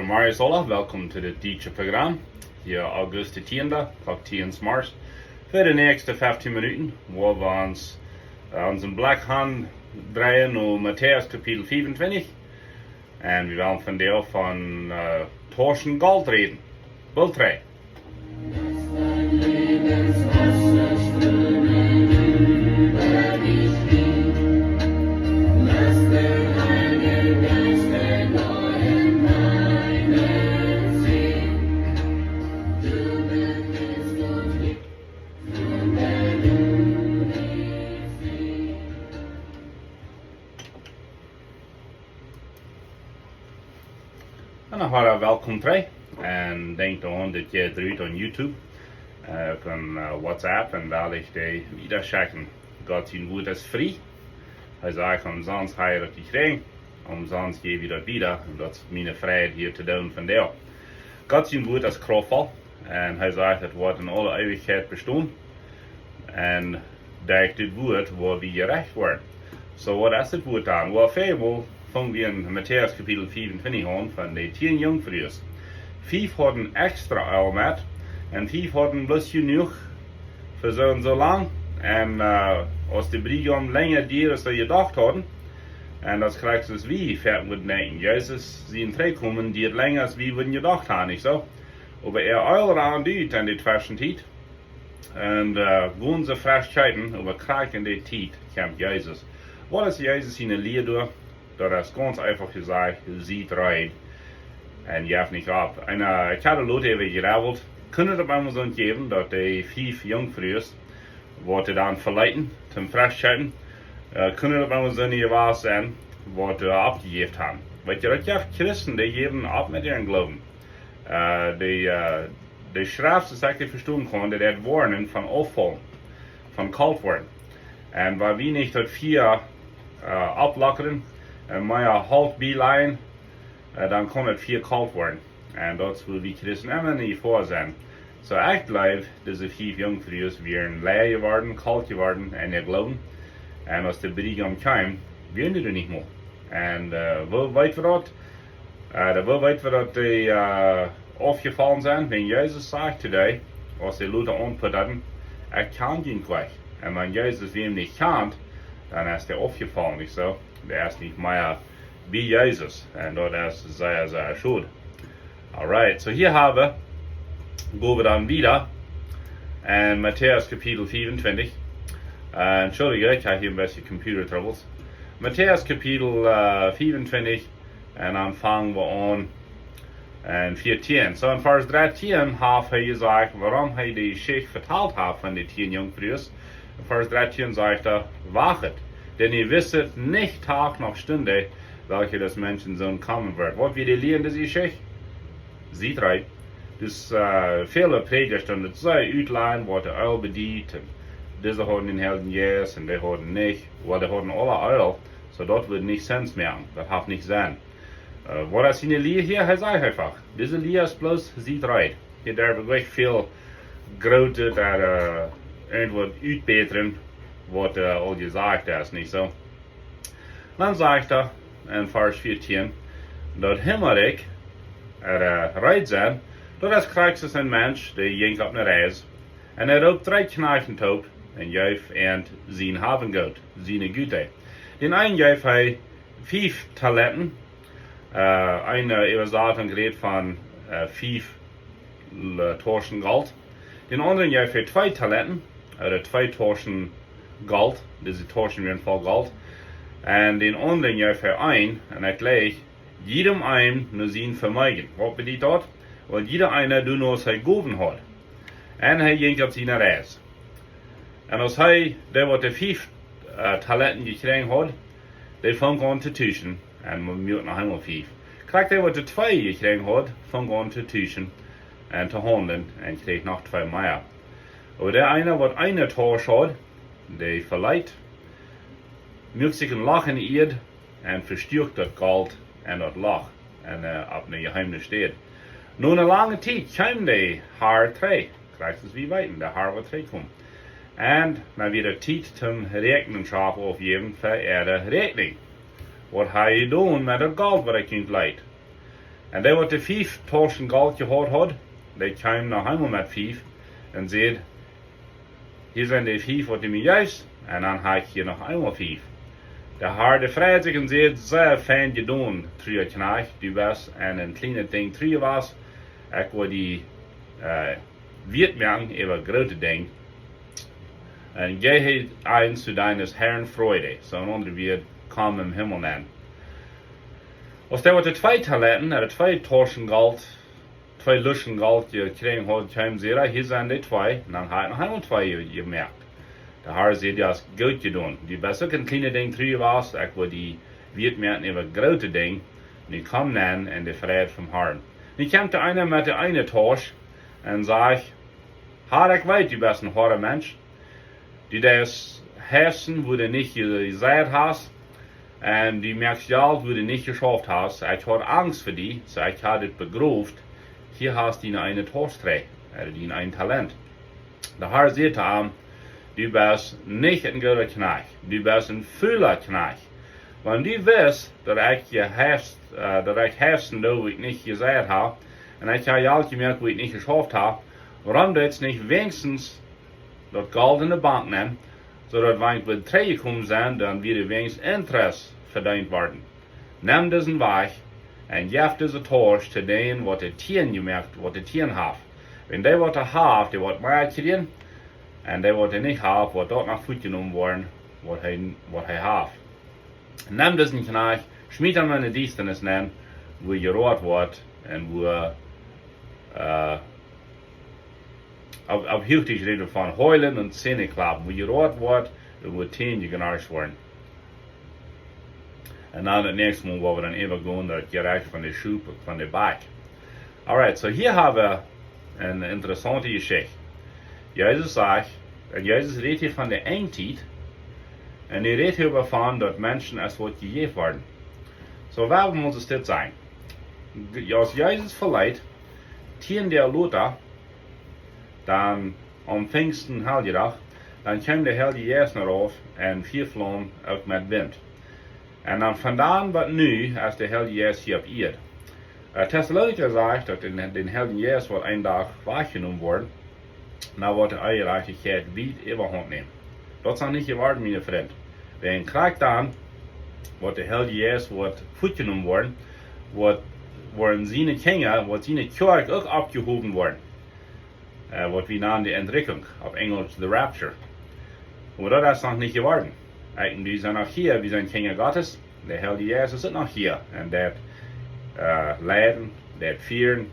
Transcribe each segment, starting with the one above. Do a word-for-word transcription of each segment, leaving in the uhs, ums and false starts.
Maurice Ola, welkom to dit dietsche Program. Hia August de tiende, Klock tieen zemorjes. Fa de näakjste feftieen Minuten, woa wie ons, äh, onsen Blekj han dreien no Matäus Kapitel vea un twintich. Un wie wellen vondoag von, äh, Tauschen Golt räden. Bilt dree. Un noch eemol welkom trigj. Un denkj doaraun daut jie daut opp YouTube, äh, opp, äh, WhatsApp, un woa ekj dee wieda schekjen. Gott sien Wuat es frie. Hee sajcht, omsonst hab jie daut jekjräajen, omsonst jäw jie daut wieda. Un daut es miene Frieheit hia to doonen vondoag. Gott sien Wuat es kraftvoll. Un hee sajcht, daut woat en aule Eewichkjeit bestonen. Un derch dit Wuat woa wie jerecht woaren. Soo, waut es dit Wuat dan? Well, väl mol fung wie en Matäus Kapitel vea un twintich aun von de tieen Junkfrues. Fief hauden extra Eelj met un fief hauden bloos jenuach fa soo un soo lang. Un, äh, aus de Briegaum lenja dieed aus see jedocht hauden, un daut es krakjt soo aus wie foaken wudden denkjen, Jesus sien Trigjkomen dieed lenja aus wie wudden jedocht haben, nich soo? Oba äa Eelj rand ut en de Tweschentiet. Un, äh, gonen see fresch kjeepen, oba krakjt en dee Tiet kjemt Jesus. Waut es Jesus siene Lia doa? Daut es gaunz eefach jesajcht, siet reed un jeft nich opp. Un, äh, ekj haud doa lot äwa jeräwelt. Kunn daut opp eemol soo jäwen, daut dee fief Junkfrues, waut dan veleeten, toom fresch kjeepen, äh, kunn daut opp eemol soo jewast sennen, waut, äh, oppjejäft haben? Weetst, daut jeft Christen, dee jäwen opp met äaren Gloowen. Äh, dee, äh, de Schreft, soo aus ekj daut vestonen kaun, dee deit woarnen von auffaulen, von kolt woaren. Un wan wie nich daut Fia, äh, opplockren un mea Holt bieläajen, äh, dan kaun daut Fia kolt woaren. Un daut es wua wie Christen emma en Jefoa sent. Soo, ekj jleew, dise fief Junkfrues wieren leeja jeworden, kolt jeworden en äa Gloowen. Un aus de Briegaum kjeem, wieren dee nich mea. Un, äh, woo weet wie daut? Äh, daut woo weet wie daut dee, äh, aufjefollen sent, wan Jesus sajcht to dee, aus see lota aunputsten: "Ekj kjan junt nich." Un wan Jesus wäm nich kjant, dan es dee aufjefollen, nich soo? Dee es nich mea bie Jesus. Un daut es sea, sea schod. Alright, soo hia haben wie, go wie dan wieda en Matäus Kapitel vea un twintich. Äh, entschuldicht, ekj hab hia een bät Computer Troubles. Matäus Kapitel, äh, vea un twintich, un dan fang wie aun en Varsch veatieen. Soo, en Varsch dartieen haft hee jesajcht, wuarom hee dee Jeschicht vetalt haft von dee tieen Junkfrues. En Varsch dartieen sajcht hee: "Wachet, denn jie wisset nich Tag noch Stund, welche des Menschen Sohn kommen wird." Waut wia de Lia en dise Jeschicht? Siet reed. Dis, äh, väle Prädja doonen daut sea utlajen, waut de Eelj bediet. Un dise hauden dän Heiljen Jeist un dee hauden nich. Well, dee hauden aule Eelj, soo daut wudd nich Sens moaken. Daut haft nich Senn. Äh, waut es siene Lia hia? Hee sajcht eefach, dise Lia es bloos: "Siet reed." Hia derw ekj nich väl grootet, äh, irjentwaut utbätren, waut, äh, aul jesajcht es, nich soo? Dan sajcht hee en Varsch veatieen, daut Himmelrikj, äh, reed sent, daut es krakjt soo aus een Mensch, dee jinkj opp eene Reis, un hee roopt dree Kjnajchts toop un jeef an sien Hab un Goot, siene Gute. Dän eenen jeef hee fief Talenten, äh, eene Äwasatunk rät von, äh, fief, äh, Tauschen Golt. Dän aundren jeef hee twee Talenten, ooda twee Tauschen Golt, dise Tauschen wieren voll Golt. Un dän aundren jeef hee een, un hee jleich jiedem eenen no sien Vemeejen. Waut bediet daut? Well, jieda eena deed no aus hee jehowen haud. Un hee jinkj opp siene Reis. Un aus hee, dee waut de fief, äh, Talenten jekjräajen haud, dee funk aun to tuschen. Un wie motten noch eemol fief. Krakjt dee waut de twee jekjräajen haud, funk aun to tuschen un to haundlen un kjrieech noch twee mea. Oba dee eena waut eene Tausch haud, dee veleet, muak sikj een Loch en de Ieed un vestuak daut Golt en daut Loch un, äh, opp eene jeheeme Städ. No eene lange Tiet kjeem de Har trigj. Krakjt soo aus wie weeten, de Har woat trigjkomen. Un dan wia de Tiet toom Räakjenschauft aufjäwen fa äare Räakjnunk. Waut hab jie jedonen met daut Golt, waut ekj junt leet? Un dee, waut de fief Tauschen Golt jehaut haud, dee kjeem noch eemol met fief un säd: "Hia sent de fief, waut du mie jeefst, un dan hab ekj hia noch eemol fief." De Har, dee freid sikj un säd: "Sea fein jedonen, trua Kjnajcht, du best aun een kjlienet Dinkj tru jewast, ekj woa die, äh, wieet moaken äwa groote Dinja. Un geh hee eent to dienen Harn Freud." Soo en aundre Wieed, komm em Himmel nenn. Aus dee, waut de twee Talenten, ooda twee Tauschen Golt, twee Luschen Golt jekjräajen haud, kjeem, säd hee: "Hia sent de twee, un dan hab ekj noch eemol twee je-, jemoakt." De Har säd: "Du hast goot jedonen. Du best uk en kjlienet Dinkj tru jewast, ekj woa die wieet moaken äwa groote Dinja. Nu komm nenn en de Freid vom Harn." Nu kjemt doa eena met de eene Tausch un sajcht: "Har, ekj weet, du best een hoada Mensch. Du deist hesten, wua du nich je-, jeseit hast, un du moakst Jelt, wua du nich jeschauft hast. Ekj haud Angst fa die, soo ekj hab dit begroft. Hia hast du eene Tausch trigj, ooda dien een Talent." De Har säd to am: "Du best nich een gooda Kjnajcht, du best een fula Kjnajcht. Wan du wist, daut ekj je hesten, äh, daut ekj hesten doo, wua ekj nich jeseit hab, un ekj hab Jelt jemoakt, wua ekj nich jeschauft hab, wuarom deetst nich weens daut Golt en de Bank nämen, soo daut, wan ekj wada trigj jekomen sie, dan wia weens Interest vedeent worden? Nem disen Wajch un jeff dise Tausch to dän, waut de tieen jemoakt, waut de tieen haft. Wan dee, waut hee haft, dee woat mea kjrieen, un dee, waut hee nich haft, woat daut noch fuatjenomen woaren, waut hee, waut hee haft. Nem disen Kjnajcht, schmiet am en de Diestanis nenn, wua jeroat woat un wua, äh, opp, opp Huachdietsch rät eena von heulen un Zähneklappen, wua jeroat woat un wua Tänen jeknatscht woaren." Un dan daut näakjste Mol, wua wie dan äwagonen, daut Jerecht von de Schop, von de Bak. Alright, soo hia hab wie eene interessaunte Jeschicht. Jesus sajcht, un Jesus rät hia von de Enjtiet, un hee rät hia doavon, daut Menschen es waut jejäft woaren. Soo, wuarom mott dit sennen? Aus Jesus veleet, tieen Doag lota, dan aum Pinjsten Heiljedach, dan kjeem de Heilje Jeist no rauf en Fia, Flaum, uk met Wint. Un dan von dan bat nu es de Heilje Jeist hia opp Ieed. Äh, Tessalonicha sajcht, daut dän, dän Heiljen Jeist woat een Dach wajchjenomen woaren, dan woat de Onjerajchtichkjeit wiet Äwahaunt nämen. Daut es noch nich jeworden, miene Frind. Wäajen krakjt dan, waut de Heilje Jeist woat fuatjenomen woaren, woat, woaren siene Kjinja, woat siene Kjoakj uk oppjehowen woaren. Äh, waut wie nanen de Entrikjunk, opp Enjlisch the rapture. Oba daut es noch nich jeworden. Ekj un du sent noch hia, wie sent Kjinja Gottes. De Heilje Jeist es uk noch hia. Un deit, äh, leiden, deit fieren,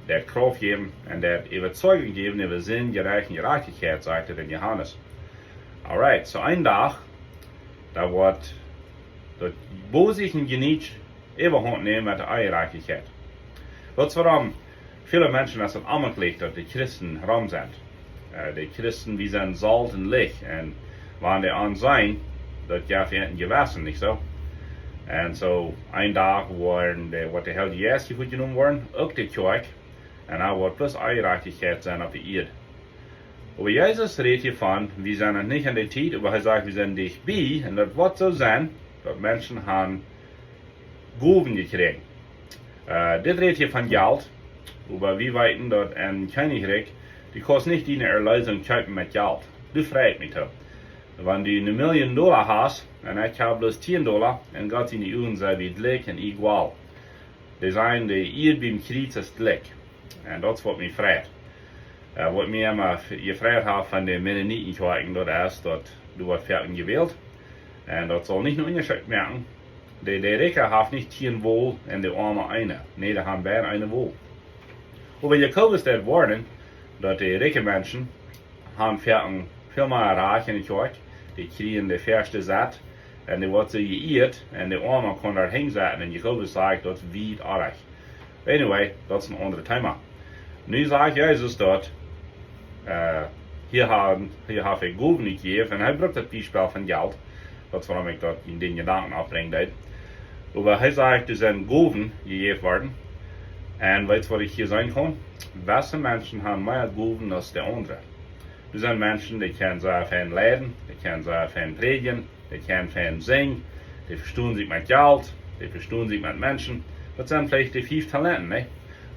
deit Krauft jäwen un deit Äwazeigung jäwen äwa Sind, Jerecht un Jerajchtichkjeit, sajcht et en Johanes. Alright, soo een Dach, dan woat daut bosich un jenietsch Äwahaunt nämen met de Onjerajchtichkjeit. Daut es wuarom väle Menschen, aus daut aunmoakjlich, daut de Christen rom sent. Äh, de Christen, wie sent Solt un Licht. Un wan dee ons seenen, daut jeft an een Jewessen, nich soo? Un soo, een Dach woaren de, woat de Heilje Jeist hia fuatjenomen woaren, uk de Kjoakj, un dan woat bloos Onjerajchtichkjeit sennen opp de Ieed. Oba Jesus rät hia von, wie sent noch nich en de Tiet, oba hee sajcht, wie sent dicht bie, un daut woat soo sennen, daut Menschen haben Gowen jekjräajen. Äh, dit rät hia von Jelt, oba wie weeten, daut en Kjennichrikj, du kaust nich diene Erleesunk kjeepen met Jelt. Du, frei mie too. Wan du eene Million Dolla hast, un ekj hab bloos tieen Dolla, en Gott siene Uagen sent wie jlikj un igual. Dee sajen, de Ieed biem Kjriez es jlikj. Un daut es, waut mie freit. Äh, waut mie emma f-, jefreit haft von de Mennoniten Kjoakjen, daut es, daut doa woat foaken jewält. Un daut saul nich een Unjascheet moaken. De, de Rikja haft nich tieen Wol un de Oame eene. Nä, dee haben beid eene Wol. Oba Jakobus deit woarnen, daut de rikje Menschen haben foaken väl mea Rajcht en de Kjoakj, dee kjrieen de väaschte Sett, un dee woat see jeieet, un de Oame kaun doa hinjesaut, un Jakobus sajcht, daut es wiet oajch. Anyway, daut es een aundret Thema. Nu sajcht Jesus daut, äh, hia haben, hia hab ekj Gowen jejäft, un hee brukt daut Biespel von Jelt, daut es wuarom ekj daut en dän Jedanken oppbrinjen deed. Oba hee sajcht, doa sent Gowen jejäft worden, un weetst, waut ekj hia seenen kaun? Wesse Menschen haben mea Gowen aus de aundre. Doa sent Menschen, dee kjennen sea fein leiden, dee kjennen sea fein prädjen, dee kjennen fein sinjen, dee vestonen sikj met Jelt, dee vestonen sikj met Menschen. Daut sent veleicht de fief Talenten, nä?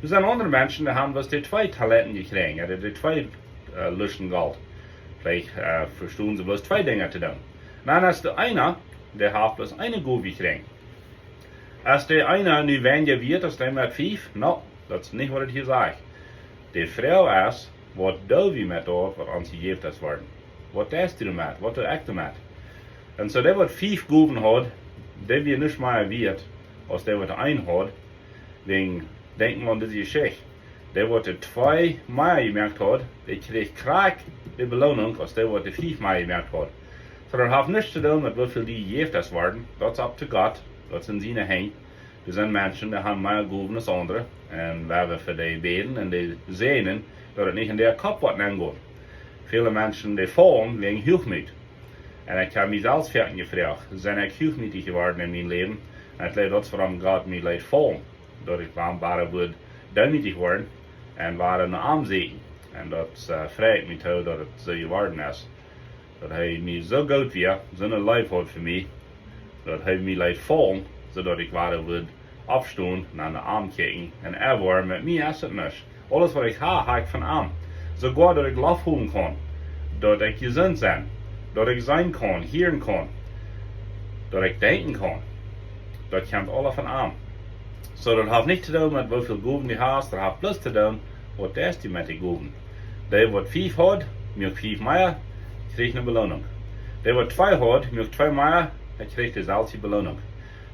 Doa sent aundre Menschen, dee haben bloos de twee Talenten jekjräajen, ooda de twee, äh, Luschen Golt. Veleicht, äh, vestonen see bloos twee Dinja to doonen. Dan es doa eena, dee haft bloos eene Gow jekjräajen. Es dee eena nu weinja wieet aus dee met fief? No, daut es nich waut et hia sajcht. De Froag es, waut doo wie met daut, waut ons jejäft es worden? Waut deist du doamet? Waut doo ekj doamet? Un soo dee waut fief Gowen haud, dee wia nich mea wieet aus dee waut een haud. Wäajen, denkj mau aun dise Jeschicht. Dee waut de twee mea jemoakt haud, dee kjrieech krakjt de Beloonunk aus dee waut de fief mea jemoakt haud. Soo, daut haft nuscht to doonen met woo väl die jejäft es worden. Daut es opp to Gott. Daut es en siene Henj. Doa sent Menschen, dee haben mea Gowen aus aundre. Un wie haben fa dee bäden un dee säajnen, daut et nich en dän Kopp woat nengonen. Väle Menschen, dee faulen wäajen Huachmoot. Un ekj hab mie selfst foaken jefroacht, sie ekj huachmootich jeworden en mien Läwen? Un ekj jleew, daut es wuarom Gott mie leet faulen. Daut ekj wuarom wada wudd deemootich woaren un wada no am sieekjen. Un daut, äh, freit mie too, daut et soo jeworden es. Daut hee mie soo goot wia, soone Leew haud fa mie, daut hee mie leet faulen, soo daut ekj wada wudd oppstonen un no am kjikjen. Un ekj weet, met mie es et nuscht. Aules waut ekj hab, hab ekj von am. Soogoa daut ekj Loft holen kaun, daut ekj jesunt sie, daut ekj seenen kaun, hieren kaun, daut ekj denkjen kaun. Daut kjemt aula von am. Soo, daut haft nuscht to doonen met woo väl Gowen du hast, daut haft bloos to doonen, waut deist du met de Gowen. Dee waut fief haud, muak fief mea, kjrieech ne Beloonunk. Dee waut twee haud, muak twee mea, hee kjrieech deselwje Beloonunk.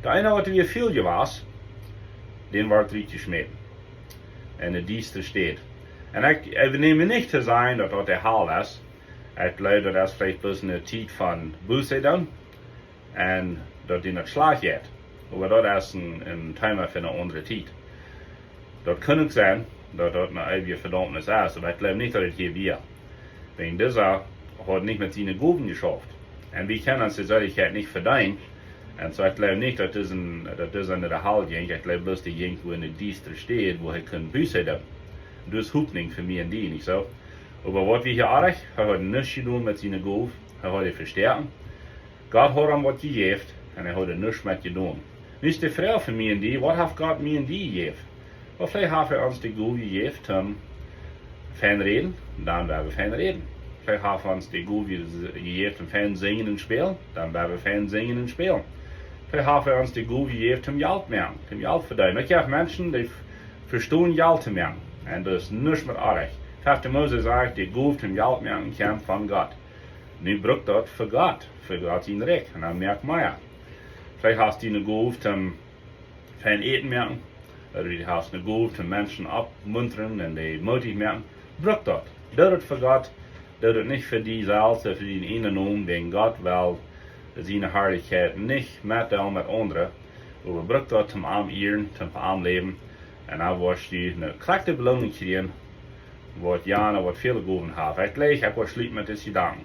De eena waut doa väl jewast, dän wort rutjeschmäten en de diestre Städ. Un ekj, ekj näm nich to sajen, daut daut de Hal es. Ekj jleew, daut es veleicht bloos ne Tiet von Buße dan. Un daut die nich schlajcht jeit. Oba daut es en, en Thema fa ne aundre Tiet. Daut kaun uk sennen, daut daut ne eewje Vedaumnis es. Oba ekj jleew nich, daut et hia wia. Wäajen disa haud nich met siene Gowen jeschauft. Un wie kjennen ons de Seelichkjeit nich vedeenen. Un soo, ekj jleew nich, daut disa, daut disa no de Hal jinkj. Ekj jleew bloos, dee jinkj wua en de diestre Städ, wua hee kunn Buße doonen. Daut es Hopninj fa mie un die, nich soo? Oba waut wia hia oajch? Hee haud nuscht jedonen met siene Gow. Hee haud dee vestoaken. Gott haud am waut jejäft un hee haud doa nuscht met jedonen. Nu es de Froag fa mie un die, waut haft Gott mie un die jejäft? Oba veleicht haft hee ons de Gow jejäft toom fein räden, dan woa wie fein räden. Veleicht haft hee ons de Gow je-, jejäft toom fein sinjen un spälen, dan woa wie fein sinjen un spälen. Veleicht haft hee ons de Gow jejäft toom Jelt moaken, toom Jelt vedeenen. Ekj hab Menschen, dee v-, vestonen Jelt to moaken. Un daut es nuscht met oajch. Fefte Mose sajcht, de Gow toom Jelt moaken kjemt von Gott. Nu bruk daut fa Gott, fa Gott sien Rikj, un dan moak mea. Veleicht hast du ne Gow toom fein Äten moaken, ooda du hast ne Gow toom Menschen oppmuntren un dee mootich moaken. Bruk daut. Doo daut fa Gott. Doo daut nich fa die selfst ooda fa dienen eenen Nomen, wäajen Gott well siene Harlichkjeit nich metdeelen met aundre. Oba bruk daut toom am ieren, toom fa am läwen. Un dan woascht du ne krakjte Beloonunk kjrieen, waut jana, waut väle Gowen haft. Ekj jleew, ekj well schluten met dise Jedanken.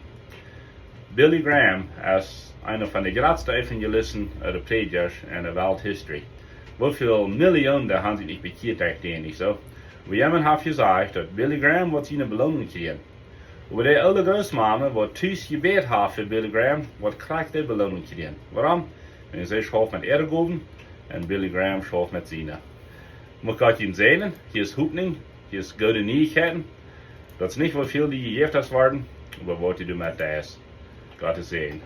Billy Graham es eena von de jratste Evangelisten ooda Prädjasch en de Welthistorie. Woo väl Millionen, dee haben sikj nich bekjieet, ekj denkj nich soo. Oba jemaunt haft jesajcht, daut Billy Graham woat siene Beloonunk kjrieen. Oba de oole Grootmame, waut tus jebät haft fa Billy Graham, woat krakjt de Beloonunk kjrieen. Wuarom? Wäajen see schauft met äare Gowen un Billy Graham schauft met siene. Mucht Gott junt säajnen. Hia es Hopninj, hia es goode Nieichkjeiten. Daut es nich, woo väl die jejäft es worden, oba waut du doamet deist. Gott sien Säajen.